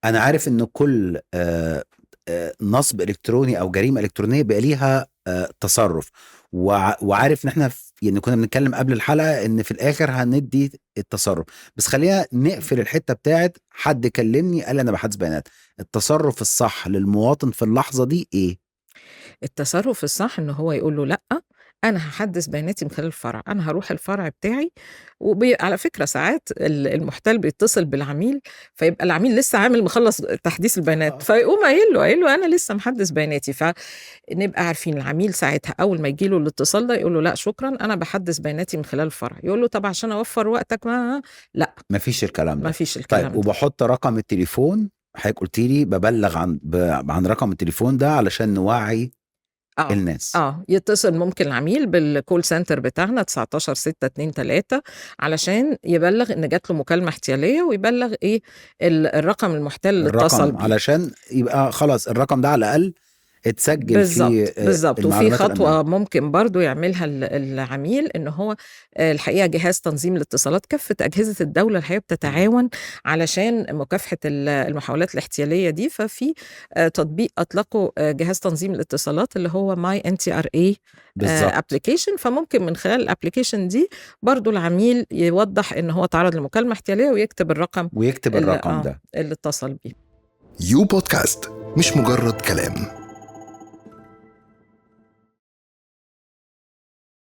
انا عارف ان كل نصب الكتروني او جريمة الكترونية بقى ليها تصرف، وعارف ان احنا يعني كنا بنتكلم قبل الحلقة ان في الاخر هندي التصرف، بس خلينا نقفل الحتة بتاعت حد كلمني قال انا بحدث بيانات. التصرف الصح للمواطن في اللحظة دي ايه؟ التصرف الصح ان هو يقول له لا، انا هحدث بياناتي من خلال الفرع، انا هروح الفرع بتاعي. وعلى فكرة ساعات المحتال بيتصل بالعميل، فيبقى العميل لسه عامل مخلص تحديث البيانات، فيقوم قايل له انا لسه محدث بياناتي. فنبقى عارفين العميل ساعتها اول ما يجي له الاتصال ده يقول له لا شكرا، انا بحدث بياناتي من خلال الفرع. يقول له طب عشان اوفر وقتك، ما لا، مفيش الكلام ده، مفيش الكلام. طيب ده. وبحط رقم التليفون، حضرتك قلت لي ببلغ عن رقم التليفون ده علشان نوعي الناس. يتصل ممكن العميل بال call center بتاعنا 19623 علشان يبلغ ان جات له مكالمة احتياليه، ويبلغ ايه الرقم المحتال اللي اتصل بيه، علشان يبقى خلاص الرقم ده على الاقل اتسجل. بالظبط. وفي خطوة الأمنية ممكن برضو يعملها العميل، ان هو الحقيقة جهاز تنظيم الاتصالات، كافة اجهزة الدولة الحقيقة بتتعاون علشان مكافحة المحاولات الاحتياليه دي. ففي تطبيق اطلقه جهاز تنظيم الاتصالات اللي هو My NTRA application، فممكن من خلال ال application دي برضو العميل يوضح ان هو تعرض لمكالمه احتياليه ويكتب الرقم، ويكتب الرقم ده اللي اتصل بيه. يو بودكاست مش مجرد كلام.